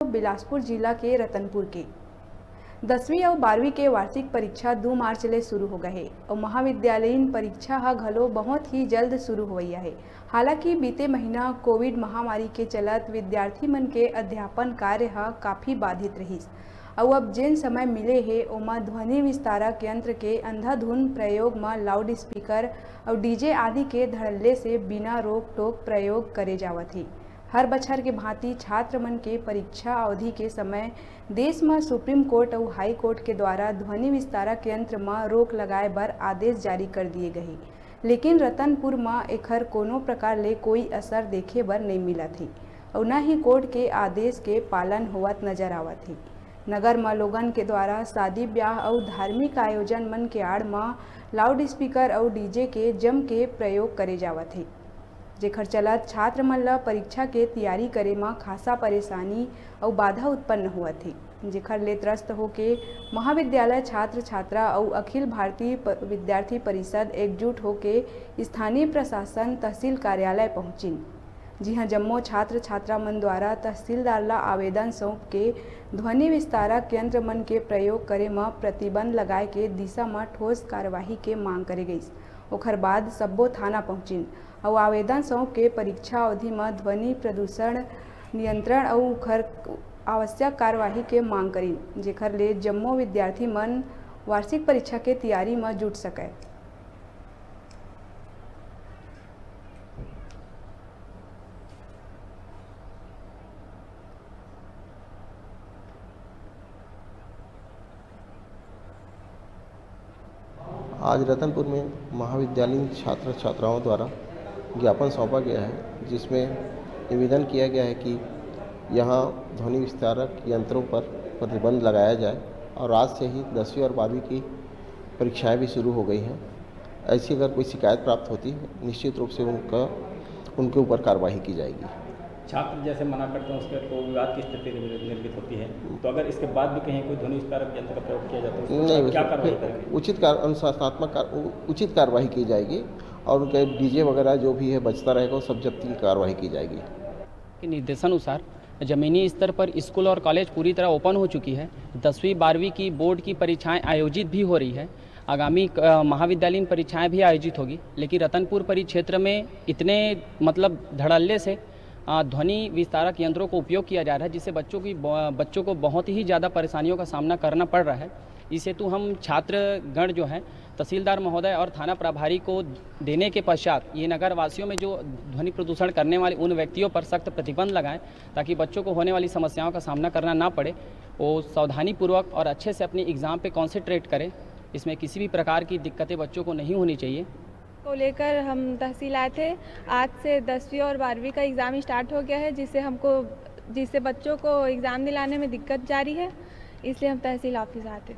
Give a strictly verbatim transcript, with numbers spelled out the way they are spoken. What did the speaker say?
बिलासपुर जिला के रतनपुर के दसवीं अउ बारहवीं के वार्षिक परीक्षा दू मार्च ले शुरू हो गए हे अउ महाविद्यालयीन परीक्षा ह घलो बहुत ही जल्द शुरू होवइया हे। हालांकि बीते महीना कोविड महामारी के चलत विद्यार्थी मन के अध्यापन कार्य ह काफी बाधित रहिस अउ अब जेन समय मिले हे, ओमा ध्वनि विस्तारक यंत्र के अंधाधुन प्रयोग म लाउड स्पीकर अउ डीजे आदि के धड़ल्ले से बिना रोक टोक प्रयोग करे जावत हे। हर बछर के भांति छात्र मन के परीक्षा अवधि के समय देश म सुप्रीम कोर्ट अउ हाई कोर्ट के द्वारा ध्वनि विस्तारक यंत्र म रोक लगाए बर आदेश जारी कर दिए गए, लेकिन रतनपुर म एखर कोनो प्रकार ले कोई असर देखे बर नइ मिलत हे अउ न ही कोर्ट के आदेश के पालन होवत नजर आवत हे। नगर म लोगन के द्वारा शादी ब्याह अउ धार्मिक आयोजन मन के आड़ म लाउड स्पीकर अउ डीजे के जम के प्रयोग करे जावत हे, जेखर चलत छात्र मन ल परीक्षा के तियारी करे म खासा परेशानी अउ बाधा उत्पन्न होवत हे, जेखर ले त्रस्त होके महाविद्यालय छात्र छात्रा अउ अखिल भारतीय प-, विद्यार्थी परिषद एकजुट होके स्थानीय प्रशासन तहसील कार्यालय पहुंचिन, जिहां जम्मो छात्र छात्रा मन द्वारा तहसीलदार ला आवेदन सौंप के ध्वनि विस्तारक यंत्र मन के प्रयोग करे म प्रतिबंध लगाए के दिशा म ठोस कार्यवाही के मांग करे गइस। ओखर बाद सब्बो थाना पहुंचिन अउ आवेदन सौंप के परीक्षा अवधि म ध्वनि प्रदूषण नियंत्रण अउ ओखर आवश्यक कार्यवाही के मांग करिन, जेखर ले जम्मो विद्यार्थी मन वार्षिक परीक्षा के तियारी म जुट सकय। आज रतनपुर में महाविद्यालयीन छात्र छात्राओं द्वारा ज्ञापन सौंपा गया है, जिसमें निवेदन किया गया है कि यहाँ ध्वनि विस्तारक यंत्रों पर प्रतिबंध लगाया जाए और आज से ही दसवीं और बारहवीं की परीक्षाएं भी शुरू हो गई हैं। ऐसी अगर कोई शिकायत प्राप्त होती है, निश्चित रूप से उनका, उनके ऊपर कार्रवाई की जाएगी। छात्र जैसे मना करते हैं, उसके तो विवाद की स्थिति निर्मित होती है। तो अगर इसके बाद भी कहीं कोई ध्वनि विस्तारक यंत्र का प्रयोग किया जाता है, उसके नहीं, साथ क्या उसमें कार्रवाई फिर करेंगे? उचित कार-, अनुशासनात्मक कार-, उ-, उचित कार्रवाई की जाएगी और उनके डीजे वगैरह जो भी है बजता रहेगा, वो सब जब्ती की कार्रवाई की जाएगी। के निर्देशानुसार जमीनी स्तर पर स्कूल और कॉलेज पूरी तरह ओपन हो चुकी है। दसवीं बारहवीं की बोर्ड की परीक्षाएं आयोजित भी हो रही है। आगामी, अ, महाविद्यालयीन परीक्षाएं भी आयोजित होगी, लेकिन रतनपुर परिक्षेत्र में इतने, मतलब, धड़ल्ले से, अ, ध्वनि विस्तारक यंत्रों को उपयोग किया जा रहा है, जिससे बच्चों की ब-, बच्चों को बहुत ही ज़्यादा परेशानियों का सामना करना पड़ रहा है। इस हेतु हम छात्रगण जो हैं, तहसीलदार महोदय और थाना प्रभारी को देने के पश्चात ये नगर वासियों में जो ध्वनि प्रदूषण करने वाले उन व्यक्तियों पर सख्त प्रतिबंध लगाएं, ताकि बच्चों को होने वाली समस्याओं का सामना करना ना पड़े। वो सावधानीपूर्वक और अच्छे से अपनी एग्ज़ाम पे कॉन्सेंट्रेट करें, इसमें किसी भी प्रकार की दिक्कतें बच्चों को नहीं होनी चाहिए। को लेकर हम तहसील आए थे। आज से दसवीं और बारहवीं का एग्ज़ाम स्टार्ट हो गया है, जिससे हमको, जिससे बच्चों को एग्ज़ाम दिलाने में दिक्कत जा रही है, इसलिए हम तहसील ऑफिस आए थे।